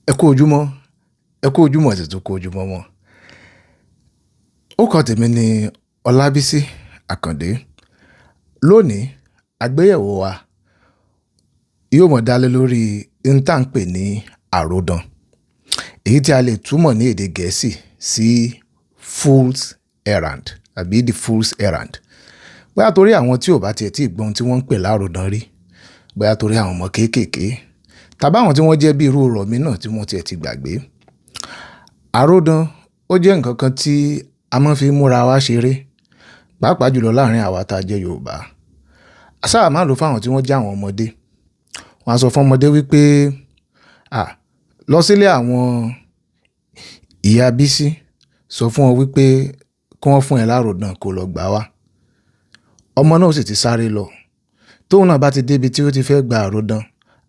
Ẹ kú ojúmọ́, ẹ kú ojúmọ́ sì tún kú ojúmọ́ mọ́. Orúkọ tèmi ni Ọlábísí Àkàndé. Lónìí, àgbéyẹ̀wò wa yóò mọ̀ dá lé lórí n tá ń pè ní àròdàn. Èyí tí a lè túmọ̀ ní èdè Gẹ̀ẹ́sì sí fool's errand àbí the fool's errand. Bóyá torí àwọn tí ò bá tiẹ̀ tí ì gbọ́ ohun tí wọ́n ń pè lárodàn rí, bóyá torí àwọn ọmọ kéékèèké, tàbí àwọn tí wọ́n jẹ́ bí irú ọ̀rọ̀ mi náà tí wọ́n tiẹ̀ ti gbàgbé. Àròdàn ó jẹ́ ǹkan kan tí a máa ń fi múra wa ṣeré, pàápàá jùlọ láàárín àwa tá jẹ́ Yorùbá. A sábà máa ń lò fún àwọn tí wọ́n jẹ́ àwọn ọmọdé. Wọ́n á sọ fún ọmọdé wípé, "À, lọ sílé àwọn ìyá Bísí, sọ fún wọn wípé kí wọ́n fún ẹ lárodàn kó lọ gbà wá." Ọmọ náà ó sì ti sáré lọ. Tóun náà bá ti dé ibi tí ó ti fẹ́ gba àròdàn,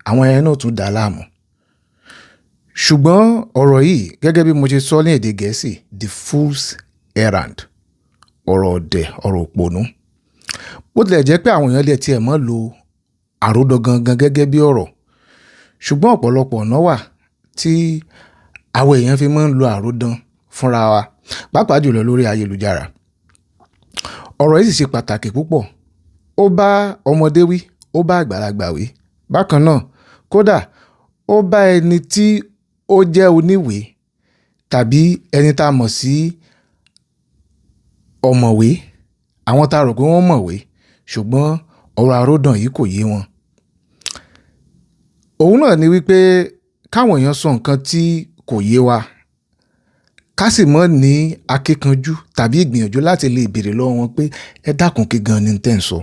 àwọn ẹyẹ náà ó tún dà á láàmú. Ṣùgbọ́n ọ̀rọ̀ yìí gẹ́gẹ́ bí mo ṣe sọ ní èdè Gẹ̀ẹ́sì, the fool's errand, ọ̀rọ̀ ọ̀dẹ̀, ọ̀rọ̀ òpònú. Bó tilẹ̀ jẹ́ pé àwọn èèyàn lè tiẹ̀ mọ́ lo àròdàn gangan gẹ́gẹ́ bí ọ̀rọ̀, ṣùgbọ́n ọ̀pọ̀lọpọ̀ ọ̀nà wà tí àwọn èèyàn fi máa ń lo àròdàn fúnra wa, pàápàá jùlọ lórí ayélujára. Ọ̀rọ̀ yìí sì ṣe pàtàkì púpọ̀. Ó bá ọmọdé wí, ó bá àgbàlagbà wí. Bákan náà, kódà ó bá ẹni tí ó jẹ́ oníwèé tàbí ẹni tá a mọ̀ sí ọ̀mọ̀wé, àwọn tá a rò pé wọ́n mọ̀wé, ṣùgbọ́n ọ̀rọ̀ àròdàn yìí kò yé wọn. Òun náà ni wípé káwọn èèyàn sọ ǹkan tí kò yé wa, ká sì mọ́ ní akíkanjú tàbí ìgbìyànjú láti lè béèrè lọ́wọ́ wọn pé ẹ dákun kí gan ni tẹ́ ń sọ.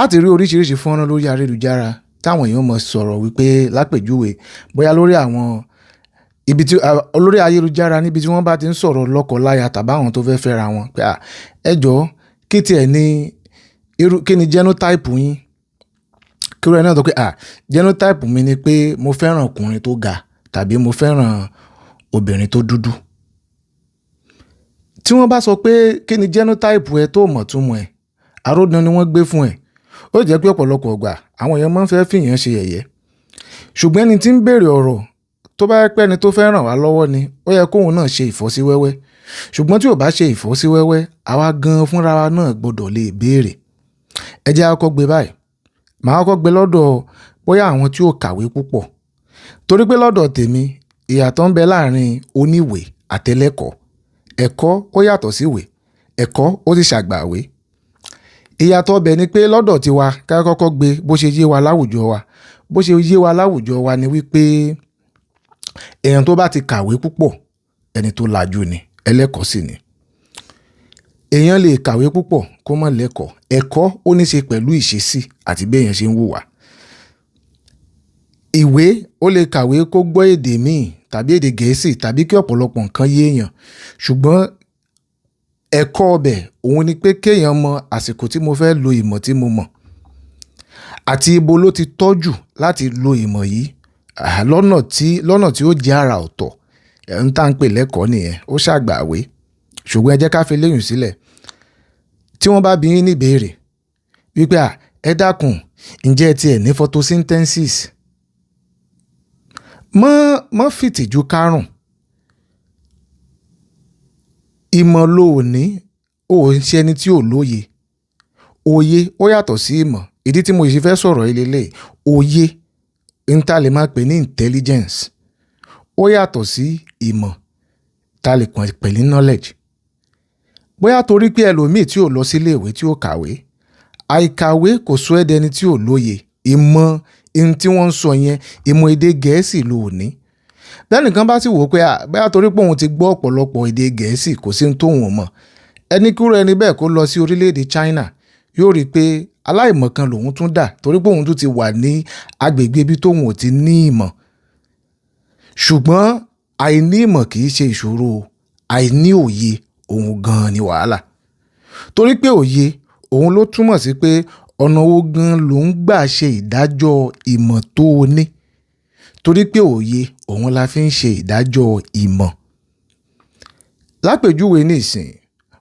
A ti rí oríṣiríṣi fọ́nrán lórí ayélujára táwọn èèyàn mọ̀ sọ̀rọ̀ wípé lápèjúwe bóyá lórí àwọn ibi tí lórí ayélujára níbi tí wọ́n bá ti ń sọ̀rọ̀ lọ́kọ-láya tàbí àwọn tó fẹ́ fẹ́ra wọn pé à, ẹ jọ̀ọ́ kí tí ẹ ní irú kí ni genotype yín? Kí irú ẹni náà sọ pé à, genotype mi ni pé mo fẹ́ràn ọkùnrin tó ga tàbí mo fẹ́ràn obìnrin tó dúdú. Tí wọ́n bá sọ pé kí ni genotype ẹ tó mọ̀ túmọ̀ ẹ̀, àròdàn ni wọ́n gbé fún ẹ. Ó jẹ́ pé ọ̀pọ̀lọpọ̀ ìgbà àwọn èèyàn máa ń fẹ́ fìyàn ṣe yẹ̀yẹ́. Ṣùgbọ́n ẹni tí ń béèrè ọ̀rọ̀ tó bá jẹ́ pé ẹni tó fẹ́ ràn wá lọ́wọ́ ni, ó yẹ kóun náà ṣe ìfọ́síwẹ́wẹ́. Ṣùgbọ́n tí ò bá ṣe ìfọ́síwẹ́wẹ́, àwa gan fúnra wa náà gbọdọ̀ lè béèrè. Ẹ jẹ́ á kọ́kọ́ gbé báyìí. Màá kọ́kọ́ gbé lọ́dọ̀ bóyá àwọn tí ò kàwé púpọ̀. Torí pé lọ́dọ̀ tèmi, ìyàtọ̀ ń bẹ láàárín oníwèé àti ẹlẹ́kọ̀ọ́. Ẹ̀kọ́ ó yàtọ̀ sí ìwé, ẹ̀kọ́ ó sì ṣàgbàwé. Ìyàtọ̀ ibẹ̀ ni pé lọ́dọ̀ tiwa ká kọ́kọ́ gbé bó ṣe yé wa láwùjọ wa. Bó ṣe yé wa láwùjọ wa ni wípé èèyàn tó bá ti kàwé púpọ̀, ẹni tó lajú ni, ẹlẹ́kọ̀ọ́ sì ni. Èèyàn lè kàwé púpọ̀ kó má lẹ́kọ̀ọ́. Ẹ̀kọ́ ó ní ṣe pẹ̀lú ìṣesí àti bí èèyàn ṣe ń wùwà. Ìwé ó lè kàwé kó gbọ́ èdè míì tàbí èdè Gẹ̀ẹ́sì tàbí kí ọ̀pọ̀lọpọ̀ nǹkan yé èèyàn. Ṣùgbọ́n ẹ̀kọ́ ibẹ̀ òun ni pé kí èèyàn mọ àsìkò tí mo fẹ́ lo ìmọ̀ tí mo mọ̀ àti ibo ló ti tọ́jú láti lo ìmọ̀ yìí lọ́nà tí ó jẹ́ àrà ọ̀tọ̀. Ohun tá ń pè lẹ́kọ̀ọ́ nìyẹn, ó ṣàgbàwé. Ṣùgbọ́n ẹ jẹ́ ká fi léyùn sílẹ̀. Tí wọ́n bá bi yín ní ìbéèrè wípé à, ẹ dákun, ǹjẹ́ ẹ ti ẹ̀ ní photosynthesis? Mọ́, mọ́ fìtìjú kárùn. Ìmọ̀ lo ò ní, o ò ń ṣe ẹni tí ò lóye. Òye ó yàtọ̀ sí ìmọ̀. Ìdí tí mo sì fẹ́ sọ̀rọ̀ yìí lélẹ̀, òye n tá lè máa pè ní intelligence ó yàtọ̀ sí ìmọ̀ tá lè pè ní knowledge. Bóyá torí pé ẹlòmíì tí ò lọ sí ilé ìwé tí ò kàwé, àìkàwé kò sọ ẹ́ dẹni tí ò lóye. Ìmọ̀ ohun tí wọ́n ń sọ yẹn, ìmọ̀ èdè Gẹ̀ẹ́sì lo ò ní. Bí ẹnìkan bá sì wò pé à, bóyá torí pé òun ti gbọ́ ọ̀pọ̀lọpọ̀ èdè Gẹ̀ẹ́sì kò sí ohun tó òun ò mọ̀. Ẹni kúrú ẹni bẹ́ẹ̀ kó lọ sí orílẹ̀ èdè China, yóò rí pé aláìmọ̀ kan lòun tún dà torí pé òun tún ti wà ní agbègbè ibi tó òun ò ti ní ìmọ̀. Ṣùgbọ́n àìní ìmọ̀ kì í ṣe ìṣòro, àìní òye òun gan ni wàhálà. Torí pé òye òun ló túmọ̀ sí pé ọ̀nà wo gan ló ń gbà ṣe ìdájọ́ ìmọ̀ tó o ní. Torí pé òye òun la fi ń ṣe ìdájọ́ ìmọ̀. Lápèjúwe nísìnyí,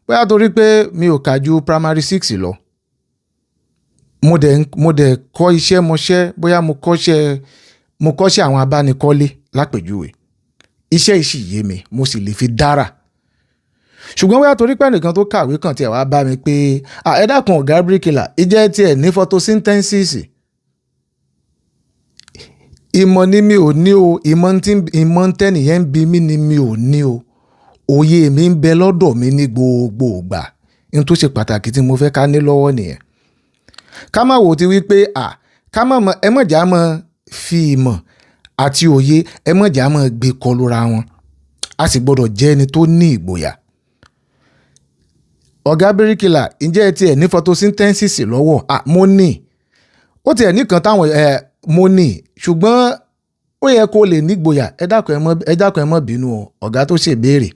bóyá torí pé mi ò kà ju primary six lọ, mo dẹ̀ kọ́ iṣẹ́ mọṣẹ́, bóyá mo kọ́ṣẹ́ àwọn abánikọ́lé Lápèjúwe, iṣẹ́ yìí sì yé mi, mo sì lè fi dára. Ṣùgbọ́n bóyá torí pé ẹnìkan tó kàwé kan tiẹ̀ wá bá mi pé, "À, ẹ dákun, ọ̀gá bíríkìlà, ìjẹ́ tiẹ̀ ní photosynthesis?" Ìmọ̀ ni mi ò ní o, ìmọ̀ tí ìmọ̀ tẹ́nìyẹn ń bi mí ni mi ò ní o. Òye mi ń bẹ lọ́dọ̀ mi ní gbogbo ìgbà. Ohun tó ṣe pàtàkì tí mo fẹ́ ká ní lọ́wọ́ nìyẹn. Ká má wò ó ti wí pé, à, ká má mọ̀, ẹ má jà mọ́ fi ìmọ̀ àti òye, ẹ má jà mọ́ gbé kọlura wọn. A sì gbọdọ̀ jẹ́ ẹni tó ní ìgboyà. Ọ̀gá bíríkìlà, ǹjẹ́ ẹ tiẹ̀ ní photosynthesis lọ́wọ́? À, mo ní. Ó tiẹ̀ ní kan táwọn ẹ mo ní, ṣùgbọ́n ó yẹ kó lè ní ìgboyà. Ẹ dákun, ẹ mọ́, ẹ dákun, ẹ má bínú o, ọ̀gá tó ṣe ìbéèrè.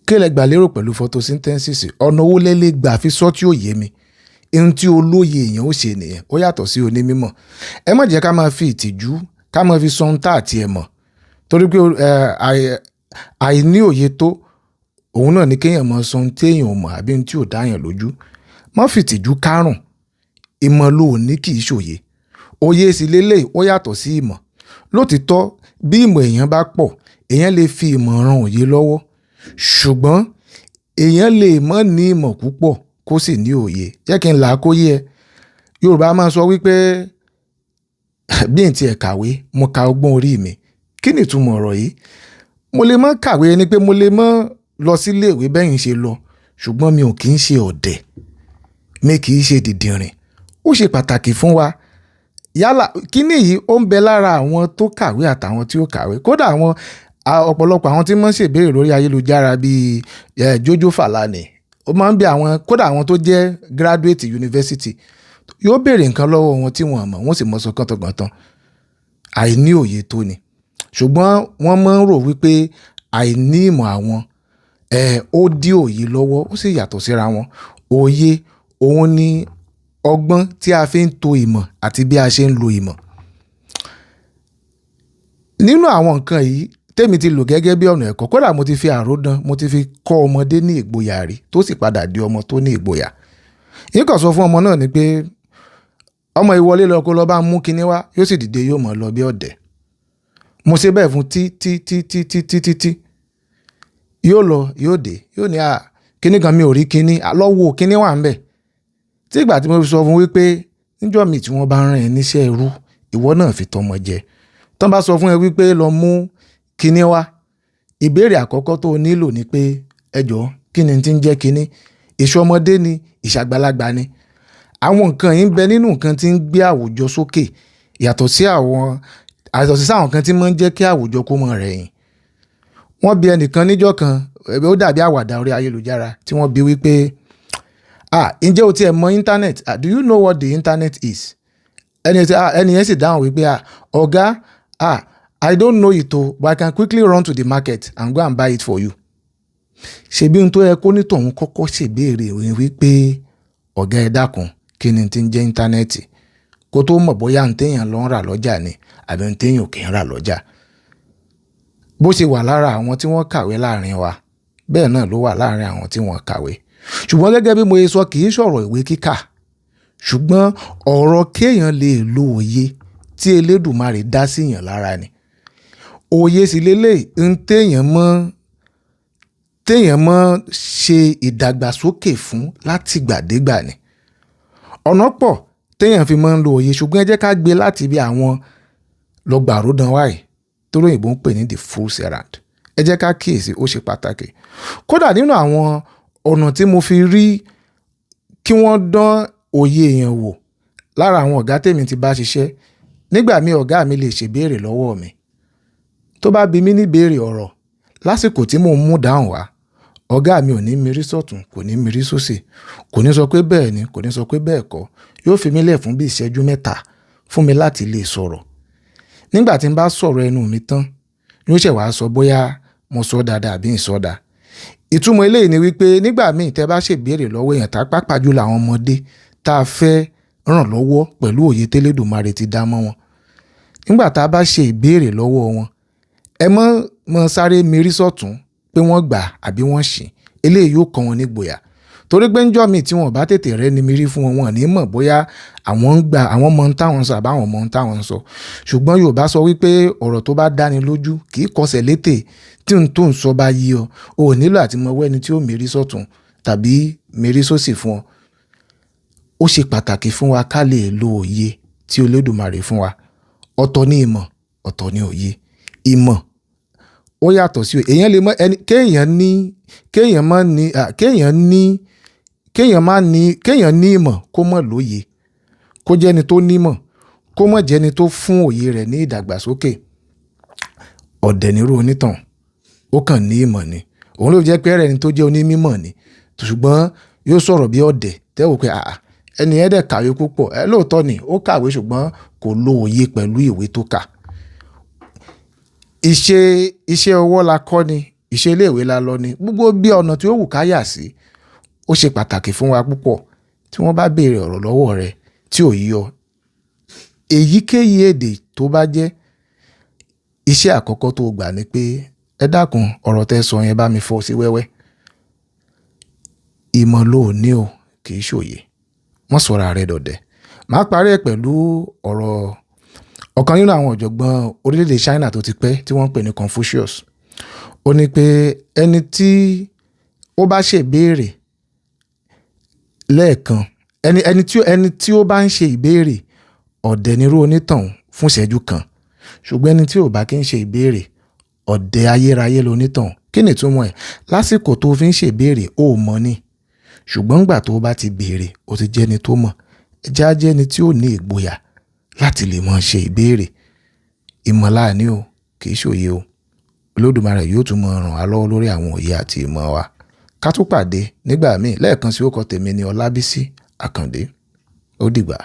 Kí lẹ gbà lérò pẹ̀lú photosynthesis? Ọ̀nà wo lẹ lè gbà fi sọ tí ó yé mi? Ohun tí olóye èèyàn ó ṣe nìyẹn. Ó yàtọ̀ sí onímọ̀. Ẹ má jẹ́ ká máa fi ìtìjú ká máa fi sọ ohun tá àti ẹ̀ mọ̀. Torí pé àìní òye tó, òun náà ni kí èèyàn máa sọ ohun tí èèyàn ò mọ̀ àbí ohun tí ò dá èèyàn lójú. Má fi ìtìjú kárùn. Ìmọ̀ lo ò ní kì í ṣòye. Òye sì lélẹ̀, ó yàtọ̀ sí ìmọ̀. Lótítọ́, bí ìmọ̀ èèyàn bá pọ̀, èèyàn lè fi ìmọ̀ ran òye lọ́wọ́. Ṣùgbọ́n èèyàn lè má ní ìmọ̀ púpọ̀ kó sì ní òye. Jẹ́ kí n là á kó yé ẹ. Yorùbá máa ń sọ wípé bí n tí ẹ kàwé, mo ka ọgbọ́n orí mi. Kí ni ìtumọ̀ ọ̀rọ̀ yìí? Mo lè má kàwé ni pé mo lè má lọ sí ilé ìwé bẹ́yìn ṣe lọ, ṣùgbọ́n mi ò kí ń ṣe ọ̀dẹ̀. Mi kì í ṣe dìdìnrìn. Ó ṣe pàtàkì fún wa. Yálà, kíni yìí ó ń bẹ lára àwọn tó kàwé àtàwọn tí ó kàwé. Kódà àwọn ọ̀pọ̀lọpọ̀ àwọn tí wọ́n ń ṣèbéèrè lórí ayélujára bí Jojo Falani, ó máa ń bi àwọn, kódà àwọn tó jẹ́ graduate university, yóò béèrè nǹkan lọ́wọ́ wọn tí wọ́n mọ̀, wọ́n sì mọ̀ sọ kàntankàntan. Àìní òye tó ni. Ṣùgbọ́n wọ́n máa ń rò wípé àìní ìmọ̀ àwọn, ó dí òye lọ́wọ́, ó sì yàtọ̀ síra wọn. Òye, òun ni ọgbọ́n tí a fi ń to ìmọ̀ àti bí a ṣe ń lo ìmọ̀. Nínú àwọn nǹkan yìí tèmi ti lò gẹ́gẹ́ bí ọ̀nà ẹ̀kọ́, kódà mo ti fi àròdàn, mo ti fi kọ́ ọmọdé ní ìgboyà rí tó sì padà di ọmọ tó ní ìgboyà. Yín kàn sọ fún ọmọ náà ni pé ọmọ yìí wọlé lọ kó lọ bá mú kíní wá, yóò sì dìde, yóò mọ̀ lọ bí ọ̀dẹ̀. Mo ṣe bẹ́ẹ̀ fún tí tí tí tí tí tí tí tí. Yóò lọ, yóò dé, yóò ní, "À, kíní kan mi ò rí kíní, lọ wo kíní wà níbẹ̀." Tí ìgbà tí mo fi sọ fún wípé níjọ́ mi tí wọ́n bá rán ẹ níṣẹ́ ẹrú, ìwọ náà fi tọmọ jẹ. Tí wọ́n bá sọ fún ẹ wípé lọ mú kíní wá, ìbéèrè àkọ́kọ́ tó nílò ni pé, ẹ jọ̀ọ́, kí ni tí ń jẹ́ kíní? Ìṣe ọmọdé ni, ìṣàgbàlagbà ni. Àwọn nǹkan yìí ń bẹ nínú nǹkan tí ń gbé àwùjọ sókè, yàtọ̀ sí àwọn nǹkan tí máa ń jẹ́ kí àwùjọ kó mọ rẹ̀yìn. Wọ́n bi ẹnìkan níjọ́ kan, ó dàbí àwàdà orí ayélujára tí wọ́n bi wípé, "À, ǹjẹ́ o ti ẹ̀ mọ̀ internet? Ah, do you know what the internet is?" Ẹni yẹn sì dáhùn wípé, "Ah, ọ̀gá, ah, I don't know it o, but I can quickly run to the market and go and buy it for you." Ṣèbí ohun tó yẹ kó ní tọ̀hún kọ́kọ́ ṣèbéèrè wípé, "Ọ̀gá, ẹ dákun, kí ni tí ń jẹ́ íńtánẹ́ẹ̀tì?" Kó tó mọ̀ bóyá ohun tí èèyàn lọ ń rà lọ́jà ni àbí ohun tí èèyàn ò kí ń rà lọ́jà. Bó ṣe wà lára àwọn tí wọ́n kàwé láàrin wa, bẹ́ẹ̀ náà ló wà láàrin àwọn tí wọ́n kàwé. Ṣùgbọ́n gẹ́gẹ́ bí mo ṣe sọ, kì í ṣọ̀rọ̀ ìwé kíkà. Ṣùgbọ́n ọ̀rọ̀ kí èèyàn lè lo òye tí Elédùmarè dá sí èèyàn lára ni. Òye sì lélẹ̀ ń téèyàn mọ́ ṣe ìdàgbàsókè fún láti ìgbàdégbà ni. Ọ̀nà pọ̀ téèyàn fi máa ń lo òye, ṣùgbọ́n ẹ jẹ́ ká gbé láti bí àwọn lọ́gbàródan wáyìí tó lóyìnbó ń pè ní the fool's errand. Ẹ jẹ́ ká kíyèsi, ó ṣe pàtàkì. Kódà nínú àwọn ọ̀nà tí mo fi rí kí wọ́n dán òye èèyàn wò lára àwọn ọ̀gá tèmi ti bá ṣiṣẹ́, nígbà míì ọ̀gá mi lè ṣèbéèrè lọ́wọ́ mi. Tó bá bi mí ní ìbéèrè ọ̀rọ̀ lásìkò tí mò ń mú dáhùn wá, ọ̀gá mi ò ní mirí sọ́tùn, kò ní mirí sóṣì, kò ní sọ pé bẹ́ẹ̀ ni, kò ní sọ pé bẹ́ẹ̀ kọ́. Yóò fi mí lẹ̀ fún bí ìṣẹ́jú 3 fún mi láti lè sọ̀rọ̀. Nígbà tí n bá sọ̀rọ̀ ẹnu mi tán, yóò ṣẹ̀ wá sọ bóyá mo sọ dáadáa àbí ń sọ dá. Ìtumọ̀ eléyìí ni wípé nígbà míì tẹ bá ṣèbéèrè lọ́wọ́ èèyàn tá pàápàá jùlọ àwọn ọmọdé tá a fẹ́ ràn lọ́wọ́ pẹ̀lú òye tẹ́lẹ̀dùmarè ti dá mọ́ wọn. Nígbà tá a bá ṣe ìbéèrè lọ́wọ́ wọn, ẹ mọ́ mọ́ sáré mirí sọ́tùn pé wọ́n gbà àbí wọ́n ṣì. Eléyìí yóò kọ́ wọn ní ìgboyà. Torí pé ńjọ́ mi tí wọ́n bá tètè rẹ́ni mírí fún wọn, wọn ò ní mọ̀ bóyá àwọn ń gba àwọn mọ̀ ń táwọn sọ àbáwọn mọ̀ ń táwọn sọ. Ṣùgbọ́n Yorùbá sọ wípé ọ̀rọ̀ tó bá dáni lójú kì í kọsẹ̀ létè. Tí n tó ń sọ bá yé ọ, o ò nílò àti mọ wẹ́ni tí ó mírí sọ́tùn tàbí mírí sósì fún ọ. Ó ṣe pàtàkì fún wa ká lè lo òye tí Olódùmarè fún wa. Ọ̀tọ̀ ni ìmọ̀, ọ̀tọ̀ ni òye. Ìmọ̀ ó yàtọ̀ sí òye. Èèyàn lè mọ ẹni kéèyàn ní, kéèyàn má ní, kéèyàn ní, kéèyàn má ní, kéèyàn ní ìmọ̀ kó mọ̀ lóye. Kó jẹ́ ẹni tó ní ìmọ̀, kó má jẹ́ ẹni tó fún òye rẹ̀ ní ìdàgbàsókè. Ọ̀dẹ̀ nírú onítọ̀hún. Ó kàn ní ìmọ̀ ni. Òun ló jẹ́ pé ẹni tó jẹ́ onímọ̀ ni. Ṣùgbọ́n yóò sọ̀rọ̀ bí ọ̀dẹ̀. Tẹ́ ò pé àà, ẹni yẹn dẹ̀ kàwé púpọ̀. Ẹ lóòótọ́ ni, ó kàwé ṣùgbọ́n kò lo òye pẹ̀lú ìwé tó kà. Iṣẹ́, iṣẹ́ ọwọ́ la kọ́ ni, iṣẹ́ ilé ìwé la lọ ni. Gbogbo bí ọ̀nà tí ó wù ká yà sí, ó ṣe pàtàkì fún wa púpọ̀. Tí wọ́n bá béèrè ọ̀rọ̀ lọ́wọ́ rẹ tí ò yé ọ, èyíkéyìí èdè tó bá jẹ́, iṣẹ́ àkọ́kọ́ tó gbà ni pé ẹ dákun ọ̀rọ̀ tẹ sọ yẹn bá mi fọ́ sí wẹ́wẹ́. Ìmọ̀ lo ò ní o, kì í ṣòye. Má sọra rẹ dọ̀dẹ̀. Màá parí ẹ̀ pẹ̀lú ọ̀rọ̀ ọ̀kan nínú àwọn ọ̀jọ̀gbọ́n orílẹ̀-èdè China tó ti pẹ́ tí wọ́n ń pè ní Confucius. Ó ní pé ẹni tí ó bá ṣe ìbéèrè lẹ́ẹ̀kan, ẹni tí ó bá ń ṣe ìbéèrè, ọ̀dẹ̀ nírú onítọ̀hún fún ìṣẹ́jú kan. Ṣùgbọ́n ẹni tí ò bá kí ń ṣe ìbéèrè, ọ̀dẹ̀ ayérayé lonítọ̀hún. Kí ni ìtumọ̀ ẹ̀? Lásìkò tó fi ń ṣe ìbéèrè, ó mọ̀ ni. Ṣùgbọ́n ìgbà tó bá ti béèrè, ó ti jẹ́ ẹni tó mọ̀. Ẹ jẹ́ á jẹ́ ẹni tí ó ní ìgboyà láti lè máa ṣe ìbéèrè. Ìmọ̀ là ní o, kì í ṣòye o. Olódùmarè yóò tún mọ̀ ràn wá lọ́wọ́ lórí àwọn òye àti ìmọ̀ wa. Ká tó pàdé nígbà míì lẹ́ẹ̀kan sí orúkọ tèmi ni Ọlábísí Àkàndé. Ó dìgbà.